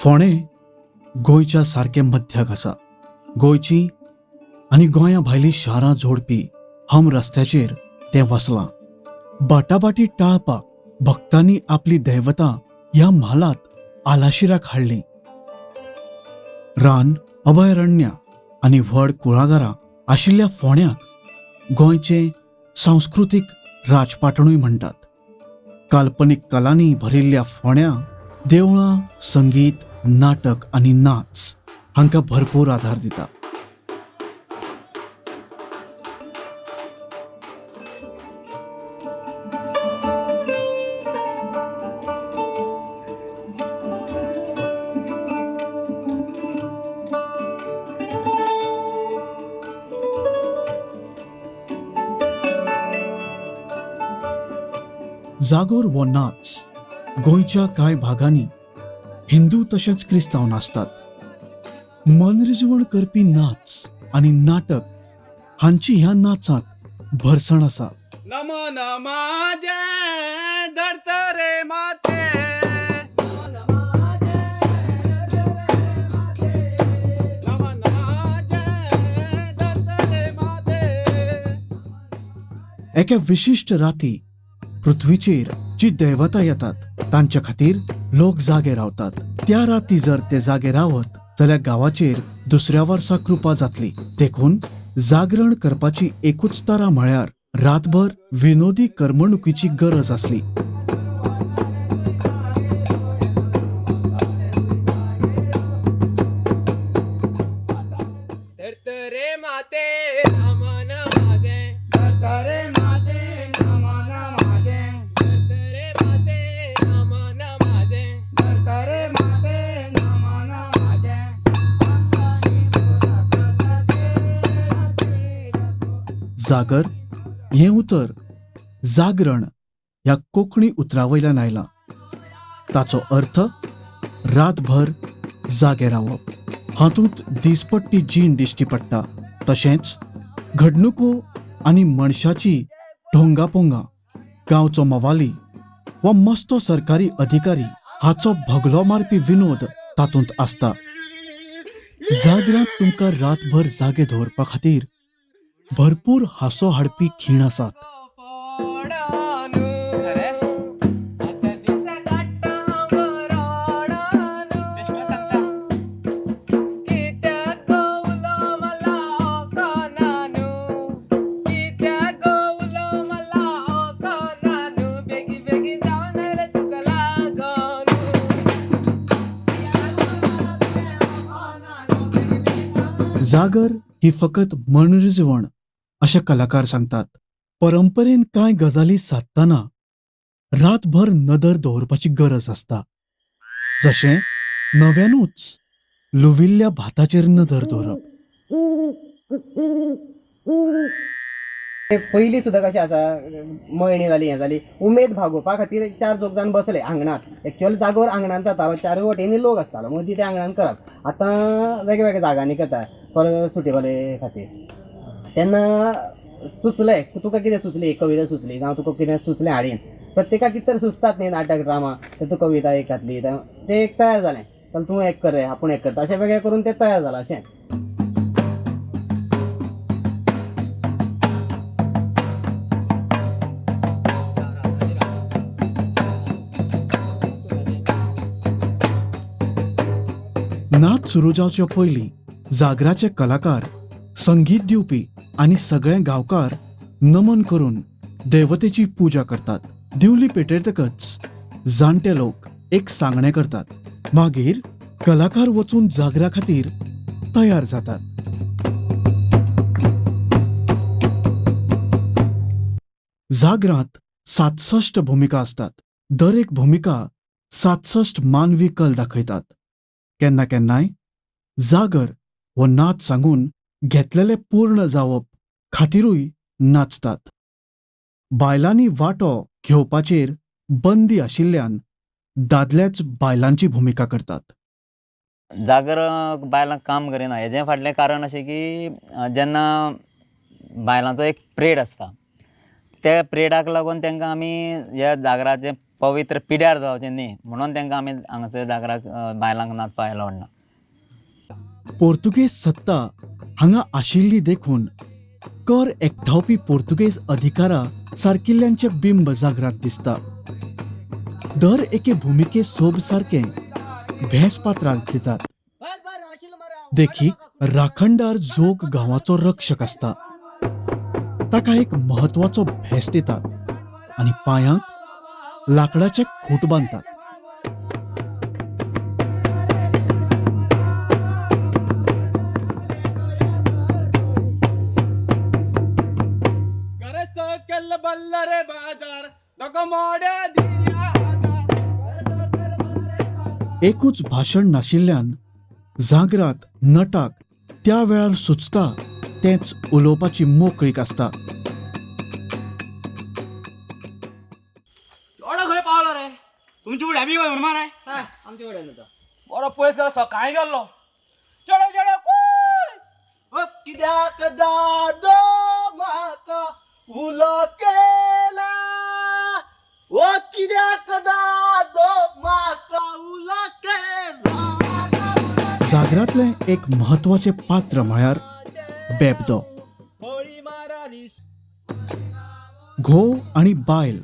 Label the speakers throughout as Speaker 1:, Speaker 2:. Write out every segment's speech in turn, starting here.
Speaker 1: फोंडें गोंयच्या सारकें मध्याक आसा. गोंयची आनी गोंया भायलीं शारां जोडपी हम रस्त्याचेर तें वसलां. बाटाबाटी टाळपाक भक्तांनी आपली दैवतां ह्या म्हालांत आलाशिराक हाडलीं. रान, अभयारण्यां आनी व्हड कुळागरां आशिल्ल्या फोंड्याक गोंयचें सांस्कृतीक राजपाटणूय म्हणटात. काल्पनीक कलांनी भरिल्ल्या फोंड्यां देवळां, संगीत, नाटक आनी नाच हांकां भरपूर आधार दिता. जागोर हो नाच गोंयच्या कांय भागांनी हिंदू तशेंच क्रिस्तांव नाचतात. मनरिजवण करपी नाच आनी नाटक हांची ह्या नाचांत भरसण आसा.
Speaker 2: नमन माझे धर्तरे माते, नमन माझे धर्तरे माते.
Speaker 1: एका विशिश्ट राती पृथ्वीचेर जी दैवतां येतात तांच्या खातीर लोक जागे रावतात. त्या राती जर ते जागे रावत जाल्यार गांवाचेर दुसऱ्या वर्सा कृपा जातली. देखून जागरण करपाची एकूच तरा म्हळ्यार रातभर विनोदी करमणुकीची गरज आसली.
Speaker 3: धर्तरे माते नमन माझे,
Speaker 2: धर्तरे माते नमन माझे,
Speaker 3: धर्तरे माते नमन माझे,
Speaker 2: धर्तरे माते नमन माझे.
Speaker 1: जागर हें उतर जागरण ह्या कोंकणी उतरा वयल्यान आयलां. ताचो अर्थ रातभर जागे रावप. हातूंत दिसपट्टी जीण दिश्टी पडटा, तशेंच घडणुको आनी मनशाची ढोंगापोंगा. गांवचो मवाली वा मस्तो सरकारी अधिकारी हाचो भगलो मारपी विनोद तातूंत आसता. जागरांत तुमकां रातभर जागे दवरपा खातीर भरपूर हांसो हाडपी खीण आसात.
Speaker 3: पडनु आतां दिसा काडटा हांव रडनु, कित्याक गो उलो मला ओकनानु, कित्याक गो उलो मला ओकनानु, बेगी बेगीन जावन रे तुका लागोनु.
Speaker 1: जागर ही फकत मनरिजवण अशें कलाकार सांगतात. परंपरेन कांय गजाली सादतना रातभर नदर दवरपाची गरज आसता, जशें नव्यानूच लुविल्ल्या भाताचेर नदर दवरप.
Speaker 4: पयलीं सुद्दां कशें आसा, मळणी जाली, हें जाली, उमेद भागोवपा खातीर चार चौग जाण बसले आंगणांत. एक्चुअल जागोर आंगणांत जातालो, चारूय वटेनी लोक आसतालो, मदीं ते आंगणांत करप. आतां वेगवेगळ्या जागांनी करता फॉर सुटेबल खातीर. तेन्ना सुचलें तुका कितें सुचली, एक कविता सुचली जावं तुका कितें सुचलें हाडीन, प्रत्येकाक कितें तरी सुचतात न्ही, नाटक ड्रामा, तर तूं कविता एक घातली तें एक तयार जालें, चल तूं एक कर रे, आपूण एक करता, अशें वेगळें करून तें तयार जालां अशें.
Speaker 1: नाच सुरू जावचे पयलीं जागराचे कलाकार, संगीत दिवपी आनी सगळे गांवकार नमन करून देवतेची पुजा करतात. दिवली पेटयतकच जाणटे लोक एक सांगणें करतात. मागीर कलाकार वचून जागरा खातीर तयार जातात. जागरांत 67 भुमिका आसतात. दर एक भुमिका 67 मानवी कल दाखयतात. केन्ना केन्नाय जागर हो नाच सांगून घेतलेलें पूर्ण जावप खातिरूय नाचतात. बायलांनी वांटो घेवपाचेर बंदी आशिल्ल्यान दादलेच बायलांची भुमिका करतात.
Speaker 5: जागर बायलांक काम करिना हेजें फाटलें कारण अशें की जेन्ना बायलांचो एक परेड आसता, त्या परेडाक लागून तांकां आमी ह्या जागराचें पवित्र पिड्यार जावचें न्ही म्हणून तांकां आमी हांगासर जागराक बायलांक नाचपाक एलावड ना.
Speaker 1: पोर्तुगेज सत्ता हांगा आशिल्ली देखून कर एकठावपी पोर्तुगेज अधिकारा सारकिल्ल्यांचें बिंब जागरांत दिसता. दर एके भुमिके सोब सारकें भेस पात्रांक दितात. देखीक, राखणदार जोग गांवाचो रक्षक आसता, ताका एक म्हत्वाचो भेस दितात आनी पांयांक लांकडाचे खूट बांदतात.
Speaker 2: घर सकल बल्लरे बाजार नको मोड्या दिया आता.
Speaker 1: एकूच भाशण नाशिल्ल्यान जागरात नटाक त्या वेळार सुचता तेंच उलोवपाची मोकळीक आसता.
Speaker 6: एवढो खंय पावलो रे? तुमची फुडें बी म्हणून रे.
Speaker 4: आमचे कडेन तो
Speaker 6: बरो पयस गेलो, सकाळीं गेल्लो. चेडे चेडे कूय.
Speaker 2: ओ कित्याक दादो म्हाका उलो केला, ओ कित्याक दादो म्हाका उलो केला.
Speaker 1: जागरांतलें एक म्हत्वाचें पात्र म्हळ्यार बेबदो. घोव आनी बायल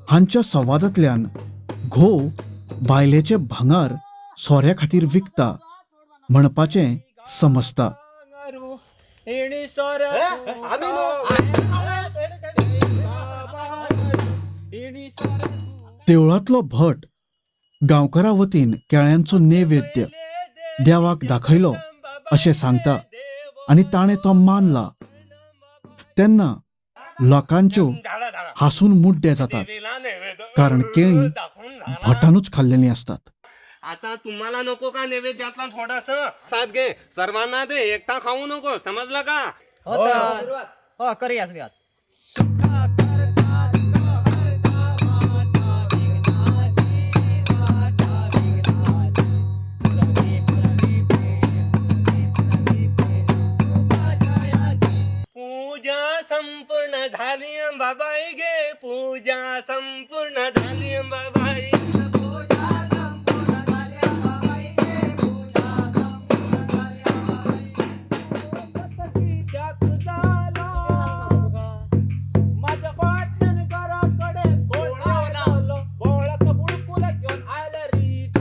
Speaker 1: हांच्या संवादांतल्यान घोव बायलेचें भांगर सोऱ्या खातीर विकता म्हणपाचें समजता. देवळांतलो भट गांवकारा वतीन केळ्यांचो नैवेद्य देवाक दाखयलो अशें सांगता आनी ताणें तो मानला तेन्ना लोकांच्यो हांसून मुड्डे जातात, कारण केळीं भटानूच खाल्लेलीं आसतात.
Speaker 7: आता तुम्हाला नको का नैवेद्यातला थोडास साथ घे, सर्वांना दे, एकटा खाऊ नको, समजलं का?
Speaker 4: हो तर हो, करूया सुरवात.
Speaker 7: पूजा संपूर्ण झाली अंबाबाई गे, पूजा संपूर्ण झाली अंबाबाई.
Speaker 2: माझ्या फाटल्यान घराकडे कोण आलो, बोळाक बुडकुला घेऊन आयला री.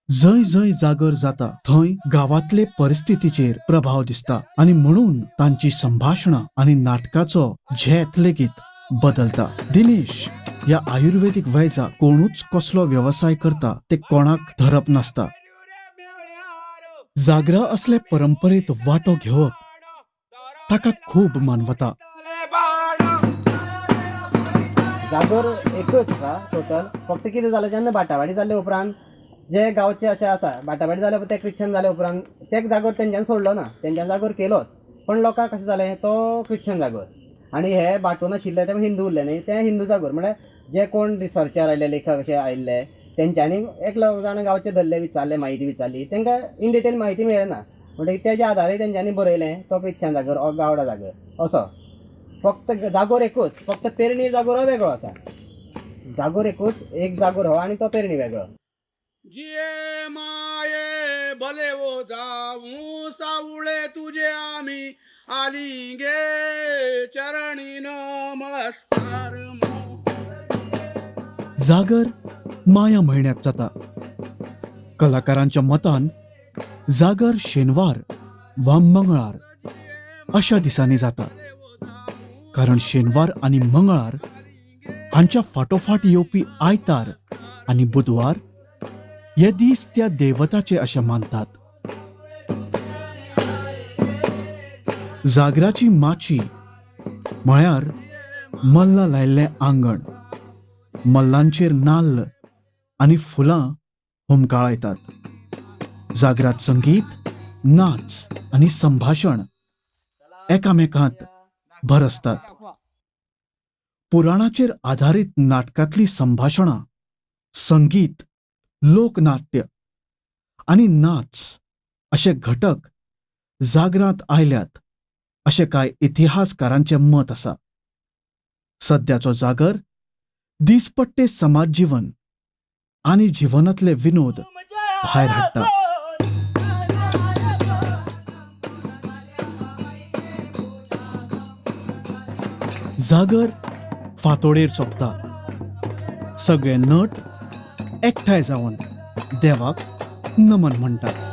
Speaker 1: जंय जंय जागर जाता थंय गांवांतले परिस्थितीचेर प्रभाव दिसता आनी म्हणून तांची संभाशणां आनी नाटकाचो झेत लेगीत बदलता. दिनेश ह्या आयुर्वेदीक वैजाक कोणूच कसलो वेवसाय करता ते कोणाक धरप नासता. जागरा असले परंपरेत वांटो घेवप ताका खूब मानवता.
Speaker 4: जागोर एकच आसा टोटल. फक्त कितें जालें, जेन्ना बाटाबाटी जाले उपरांत जे गांवचे अशे आसा, बाटाबाटी जाले उपरांत ते क्रिश्चन जाले उपरांत ते जागोर तेंच्यांनी सोडलो ना, तेंच्यांनी जागोर केलोच. पण लोकांक कशें जालें, तो क्रिश्चन जागोर आनी हे बाटून आशिल्ले ते हिंदू उरले न्ही, ते हिंदू जागोर. म्हळ्यार जे कोण रिसर्चर आयले, लेखक अशे आयिल्ले, तेंच्यांनी एक जाण गांवचे धरले, विचारले, म्हायती विचारली, तांकां इन डिटेल म्हायती मेळना. म्हणटकीर तेज्या आदारे तेंच्यांनी बरयलें तो क्रिश्चन जागोर हो गावडा जागोर असो. फक्त जागोर एकूच, फक्त पेरणी जागोर हो वेगळो आसा. जागोर एकूच, एक जागोर हो आनी तो पेरणी वेगळो.
Speaker 2: जिये माये भले वो जाऊ सावळे तुझे आम्ही आली गे चरणी नमस्कार.
Speaker 1: जागर माया म्हयन्यांत जाता. कलाकारांच्या मतान जागर शेनवार वा मंगळार अशा दिसांनी जाता, कारण शेनवार आनी मंगळार हांच्या फाटोफाट येवपी आयतार आनी बुधवार हे दीस त्या देवताचे अशें मानतात. जागराची माची म्हळ्यार मल्लां लायिल्लें आंगण. मल्लांचेर नाल्ल आनी फुलां हुमकाळायतात. जागरात संगीत, नाच आनी संभाशण एकामेकांत भरसतात. पुराणाचेर आधारीत नाटकांतलीं संभाशणां, संगीत, लोकनाट्य आनी नाच अशे घटक जागरांत आयल्यात अशें कांय इतिहासकारांचें मत आसा. सद्याचो जागर दिसपट्टे समाज जीवन आनी जिवनांतले विनोद भायर हाडटा. जागर फांतोडेर सोंपता. सगळे नट एकठांय जावन देवाक नमन म्हणटात.